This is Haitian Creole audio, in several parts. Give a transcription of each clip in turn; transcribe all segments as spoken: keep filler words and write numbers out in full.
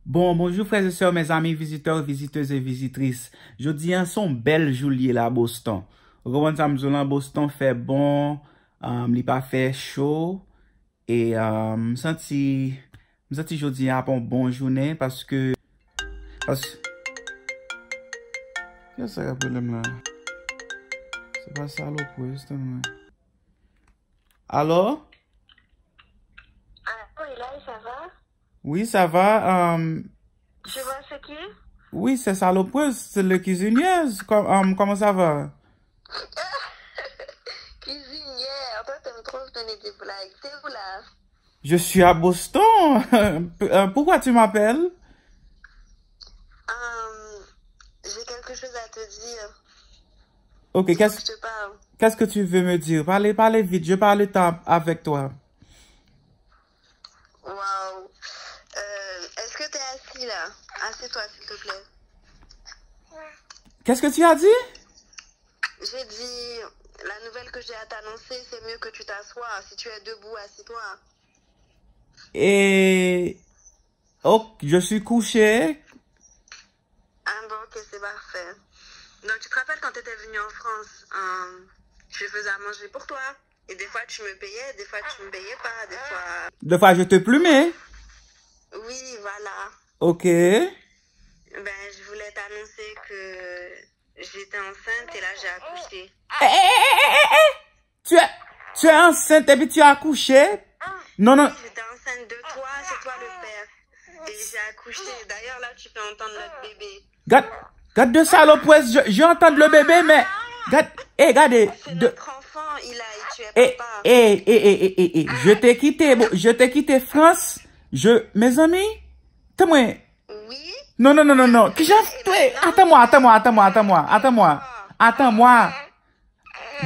Bon, bonjou frè e sè, mezanmi, vizitè, vizitez e vizitris. Jodi a se yon bèl jou l ye la Boston. Ou konprann sa m di w lan, Boston fè bon, um, li pa fè cho. E um, m santi, m santi jodi a ap yon bon jounen paske, paske, kiyès sa k ap rele m la? Se pa Salopwez, tann mwen. Alo? Ah, oui, là, ça va? Oui, ça va. Um, Tu vois c'est qui? Oui, c'est Salopwez, c'est le cuisinier. Com- um, comment ça va? Cuisinière, toi t'aimes trop donner des blagues. T'es où là? Je suis à Boston. P- euh, Pourquoi tu m'appelles? Euh, j'ai quelque chose à te dire. Ok, Faut que qu'est-ce je te parle. Qu'est-ce que tu veux me dire? Parlez, parlez vite, je parle le temps avec toi. Waouh. Euh, est-ce que t'es assis là? Assieds-toi, s'il te plaît. Qu'est-ce que tu as dit? J'ai dit, la nouvelle que j'ai à t'annoncer, c'est mieux que tu t'assoies. Si tu es debout, assis-toi. Et... Oh, je suis couché. Ah bon, ok, c'est parfait. Donc, tu te rappelles quand tu étais venu en France, euh, je faisais à manger pour toi. Et des fois, tu me payais, des fois, tu me payais pas, des fois... Des fois, je te plumais. Oui, voilà. Ok. Ben, je voulais t'annoncer que j'étais enceinte et là, j'ai accouché. Eh, eh, eh, eh, eh, eh. Tu es, tu es enceinte et puis tu as accouché? Non, non. Oui, j'étais enceinte de toi, c'est toi le père. Et j'ai accouché. D'ailleurs, là, tu peux entendre notre bébé. Gad, gad de Salopwez, je, je entend le bébé, mais gad, eh, gade, C'est de, notre enfant, il a, tu es eh, papa. eh, eh, eh, eh, eh, eh, je t'ai quitté, bon, je t'ai quitté France, je, mezanmi, tann mwen, Oui. non, non, non, non, non, kijan, eh, attends-moi, attends-moi, attends-moi, attends-moi, attends-moi, attends-moi,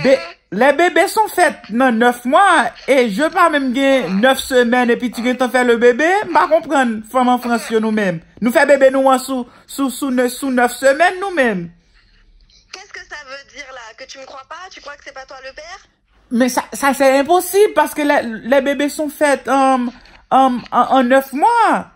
Be- les bébés sont faits dans neuf mois et je pa menm gen neuf semaines et puis tu gentan fè le bébé, m pa konprann fanm an Frans yo nou menm. Nou fè bébé nou an sou, sou, sou, ne- sou neuf semaines nou menm. Qu'est-ce que ça veut dire là? Que tu me crois pas? Tu crois que c'est pas toi le père? Mais ça, ça c'est impossible parce que les, les bébés sont faits en, en, en, en neuf mois.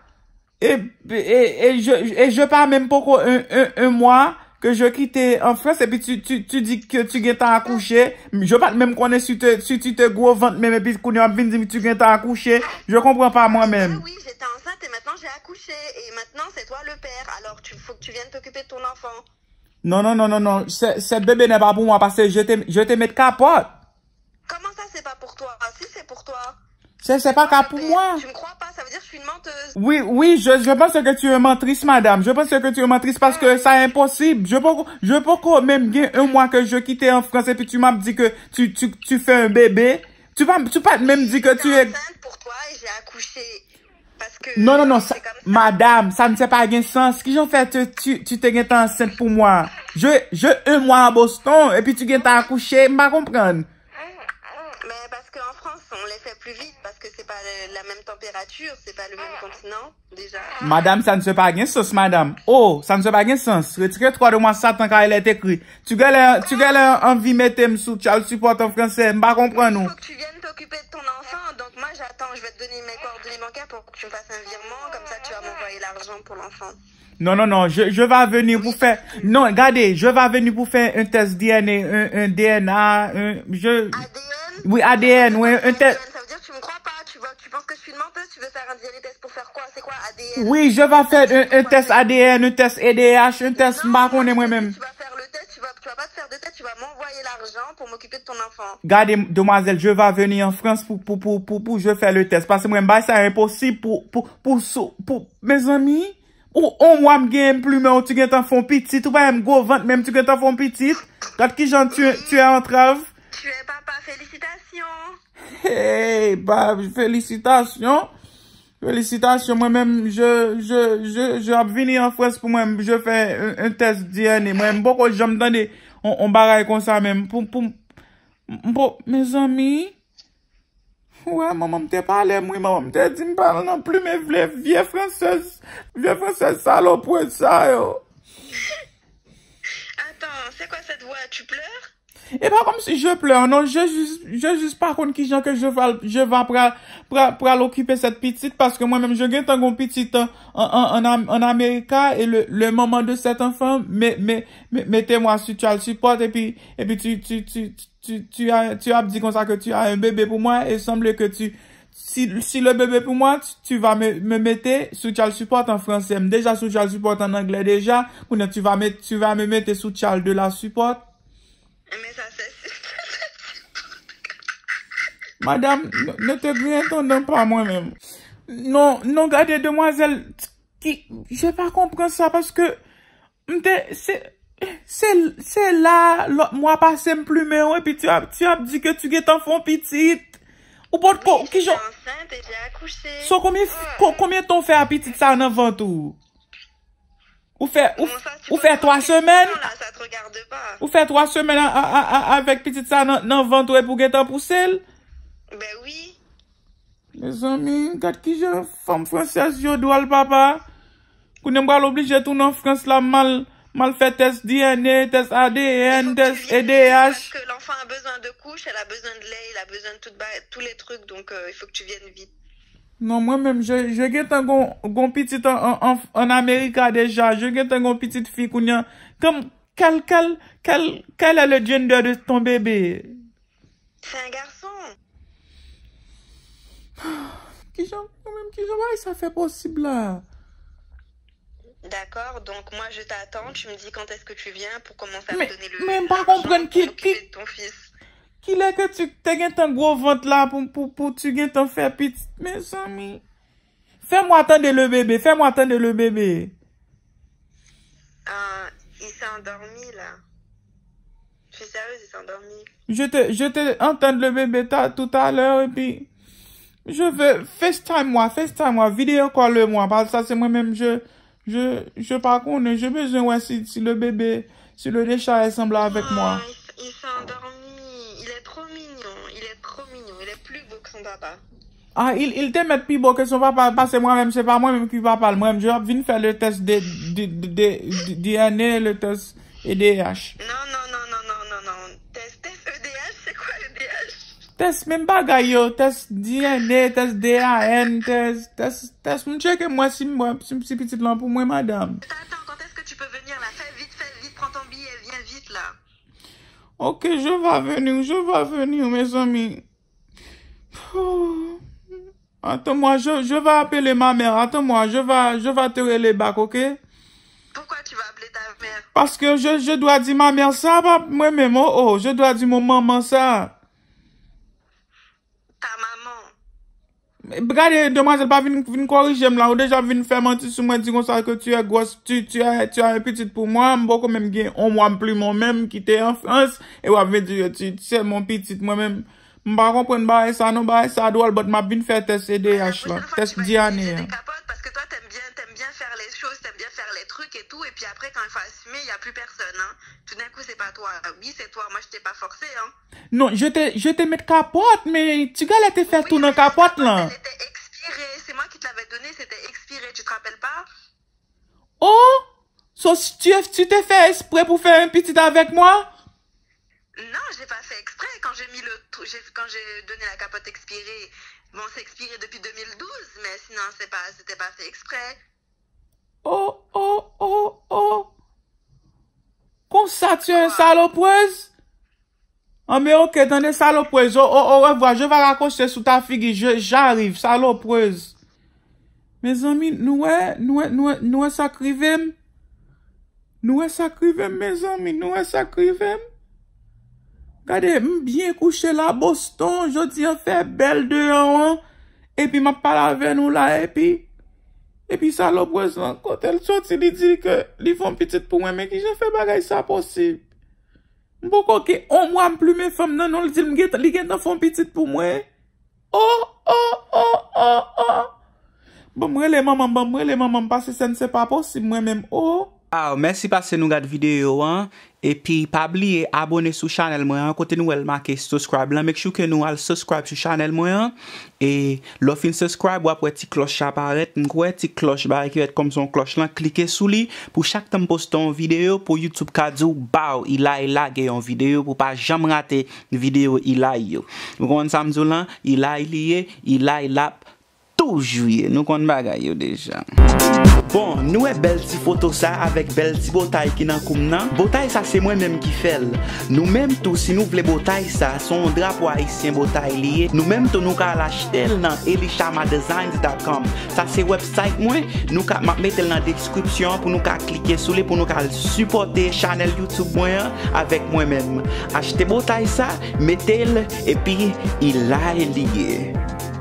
Et, et, et je, et je pa menm poko un, un, un mois que je quitté en France et puis tu, tu, tu dis que tu gentan accouché. Je pa t menm konnen si te, si tu te gwo vant menm et puis kounye a w ap vin di m tu gentan accouché. Je comprends pas moi Ah menm. Oui, j'étais enceinte et maintenant j'ai accouché. Et maintenant, c'est toi le père. Alors, tu faut que tu viennes t'occuper de ton enfant. Non, non, non, non, non. Ce, ce bébé n'est pas pour moi parce que je te, je te mets capote. Comment ça, c'est pas pour toi? Si, c'est pour toi. C'est, c'est pas qu'à pour moi. Tu me crois pas, ça veut dire que je suis une menteuse. Oui, oui, je, je pense que tu es mentrice, madame. Je pense que tu es mentrice parce que ça est impossible. Je peux, je peux quand même bien un mois que je quittais en France et puis tu m'as dit que tu, tu, tu fais un bébé. Tu pas, tu pas même dit que tu es... Enceinte pour toi et j'ai accouché. Parce que Non, non, non, ça, c'est comme ça. Madame, ça ne se pa gen sans. Kijan w fè tu, tu, tu te gentan enceinte pour moi? Je, je un mois à Boston et puis tu gentan accouché, m pa konprann. Mais parce qu'en France, on les fait plus vite parce que c'est pas le- la même température, c'est pas le même continent, déjà. Madame, ça ne se pa gen sans, madame. Oh, ça ne se pa gen sans. Retire trois de moi, Satan, car il est écrit. Tu gèlè, tu gèlè anvi mete m sou child support an fransè, m pa konprann ou. Faut que tu viennes t'occuper de ton enfant. Donc moi, j'attends, je vais te donner mes coordonnées bancaires pour que tu me fasses un virement. Comme ça, tu vas m'envoyer l'argent pour l'enfant. Non, non, non, je, je vais venir pour faire... Non, gade, je vais venir pour faire un test D N A, un, un D N A, un, je... A D N? Oui, A D N, oui, un test... Ça veut dire que tu me crois pas. Tu, vois, tu penses que je suis une menteuse. Tu veux faire un D N A test pour faire quoi? C'est quoi A D N? Oui, je vais faire un, un test A D N, un test E D H, un test, m pa konnen mwen menm. Tu vas faire le test, tu vas, tu vas pas te faire de test, tu vas m'envoyer l'argent pour m'occuper de ton enfant. Gade, demoiselle, je vais venir en France pour, pour, pour, pour, pour je fais le test. Paske mwen, bay sa enposib pou, pou, pou, sou, pou, mezanmi, ou on mwa m genyen m plimen ou ti gentan fè yon pitit, ou pa menm gwo vant menm ti gentan fè yon pitit. Gad kijan tu, tu es entrave. Tu es papa, félicitations. Hey, ba, felisitasyon. Felisitasyon, mwen menm, je, je, je, je ap vini an Frans pou mwen, je fè un, un test D N A. Mwen, m poko janm tande on, on bagay konsa menm. Pou, pou, m po, mezanmi. Wè, manman m te pale m, wi, manman m te di m pa al nan plimen vle vye fransèz, vye fransèz salopwèz sa yo. Attends, c'est quoi cette voix? Tu pleures? E pa kòmsi je pleure, non, je jis, je jis pa konn kijan ke je va, je va pral, pral, pral okipe sèt pitit, paske mwen menm, je gentan gon pitit an, an, an, an Am- an Amerika, e le, le maman de cet enfant, me, me, me, mettez-moi sous child support, epi, epi tu, tu, tu, tu, tu as, tu as dit comme ça que tu as un bébé pour moi, et semble que tu, si, si le bébé pour moi, tu, tu vas me, me mettre sous child support en français. M deja sous child support en anglais deja, kounye a tu vas me, tu vas me mettre sous child de la support. Men sa se Madam, n- ne te griyen ton dan pa mwen menm. Non, non, gade demwazèl, ki, je pa konpran sa, paske m te, se, se, se la, lòt mwa pase m plimen w, epi tu ap, tu ap di ke tu gentan fè yon pitit. Ou pot ko, kijan, Enceinte et j'ai accouché. So konbyen, ko- konbyen tan w fè a pitit sa nan vant ou? Ou fè, ou, ou fè twa semèn? Ou fè twa semèn a- a- a- a- avèk pitit sa nan, nan vant ou epi w gentan pouse l? Ben wi. Mezanmi, gad kijan fanm fransèz yo dwòl, papa. Kounye a m pral oblije tounen an Frans la, m al, m al fè tès D N A, tès A D N, tès E D H. Parce que l'enfant a besoin de couches, elle a besoin de lait, il a besoin de tout ba- tous les trucs, donc euh, il faut que tu viennes vite. Non, mwen menm, je, je gentan gon, gon pitit an, an, an, an Amerika deja. Je gentan gon pitit fi kounye a. Comme, quel, quel, quel, quel est le gender de ton bébé? C'est un garçon. Kijan, mwen menm, kijan bagay sa fè posib la? D'accord, donc moi je t'attends, tu me dis quand est-ce que tu viens pour commencer à Men, me donner le men m pa l'argent konprann pour ki, ki, m'occuper de ton fils. Kilè ke tu te gentan gwo vant la pou, pou, pou tu gentan fè pitit? Mezanmi. Fais-moi attendre le bébé, fais-moi attendre le bébé. Ah, il s'est endormi là. Je suis sérieuse, il s'est endormi. Je te, je te entends le bébé ta, tout à l'heure, et puis je veux FaceTime moi, FaceTime moi, vidéo call moi, parce que ça c'est moi-même, je, je, je pas connais, je besoin ouais si, si le bébé, si le décharge est semble avec moi. Ah, il, s- il s'est endormi. Il est trop mignon. Il est trop mignon. Il est plus beau que son papa. Ah, il, il te met pi bo ke son papa, paske mwen menm, se pa mwen menm ki papa l. Mwen menm, je ap vin fè le test de, de, de, de, de D N A, le test E D H. Non, non, non, non, non, non, non. Test, test E D H, c'est quoi E D H? Test menm bagay yo, test D N A, test D A N, test, test, test, m tcheke mwen si, mwen, si, si pitit lan pou mwen, madam. T'attends, quand est-ce que tu peux venir là? Fais vite, fais vite, prends ton billet, viens vite là. Ok, je vais venir, je vais venir, mes amis. Attends-moi, je, je vais appeler ma mère. Attends-moi, je vais, je vais te rele back, ok? Pourquoi tu vas appeler ta mère? Parce que je, je dois dire ma mère ça, pa mwen menm, oh, oh, je dois dire mon maman ça. Ta maman. Gade, demwazèl pa vin, vin korije m la. Ou deja vin fè manti sou mwen, di konsa ke tu es grosse, tu, tu as, tu as un petit pour moi. M poko menm gen yon mwa m pli mwen menm ki te an Frans. E w ap vin di ke tu, c'est mon petit. Mwen menm, m pa konprann bagay sa non, bagay sa dwòl, but m ap vin fè tès E D H la, tès D N A a. Parce que toi, t'aimes bien, t'aimes bien faire les choses, t'aimes bien faire les trucs et tout, et puis après, quand il faut assumer, il n'y a plus personne, hein. Tout d'un coup, c'est pas toi. Oui, c'est toi, moi, je t'ai pas forcé, hein. Non, je te, je te met kapòt, men ti galè te fè tou nan kapòt lan. C'était expiré, c'est moi qui te l'avais donné, c'était expiré, tu te rappelles pas? Oh! So, tu, tu te fais exprès pour faire un petit avec moi? Non, j'ai pas fait exprès. Quand j'ai mis le trou, j'ai- quand j'ai donné la capote expirée, bon, c'est expiré depuis deux mille douze, mais sinon, c'est pas, c'était pas fait exprès. Oh, oh, oh, oh. Konsa, tu es une salopeuse? Ah, mais ok, tande, salopeuse. Oh, oh, au revoir. Je vais raccrocher sous ta figure. Je, j'arrive, salopeuse. Mezanmi, nou wè, nou wè, nou wè, nou wè sa k rive m? Nou wè sa k rive m, mezanmi? Nou wè sa k rive m? Gade, m byen kouche la, Boston, jodi a fè bèl deyò an, epi m ap pale avè nou la, epi, epi salopeuse lan, kote l soti, li di ke li fè yon pitit pou mwen, men kijan fè bagay sa posib? M poko gen yon mwa m plimen fanm nan, non, li di l m gentan, li gentan fè yon pitit pou mwen. Oh, oh, oh, oh, oh. Ban m rele manman m, ban m rele manman m, paske sèn se pa posib mwen menm. Oh. Aw, mèsi paske nou gad videyo an. Epi pa bliye abone sou chanèl mwen an, kote nou wè l make subscribe lan. Make sure ke nou al subscribe sou chanèl mwen an. E lè w fin subscribe, w ap wè ti klòch la parèt. M kwè ti klòch bagay ki rèt kòm se yon klòch lan, klike sou li pou chak tan m poste yon videyo, pou YouTube ka di w, baw, Ilay lage yon videyo, pou w pa janm rate videyo Ilay yo. Ou konprann sa m di w lan? Ilay li ye, Ilay l ap toujou ye. Nou konn bagay yo deja. Bon, nou wè bèl ti foto sa avèk bèl ti botay ki nan kou m nan. Botay sa se mwen menm ki fè l. Nou menm tou, si nou vle botay sa, se yon drapo ayisyen botay li ye. Nou menm tou, nou ka al achte l nan elishamadesigns dot com. Sa se website mwen. Nou ka, m ap mete l nan deskripsyon an pou nou ka klike sou li, pou nou ka al sipòte chanèl YouTube mwen an avèk mwen menm. Achte botay sa, mete l, epi Ilay li ye.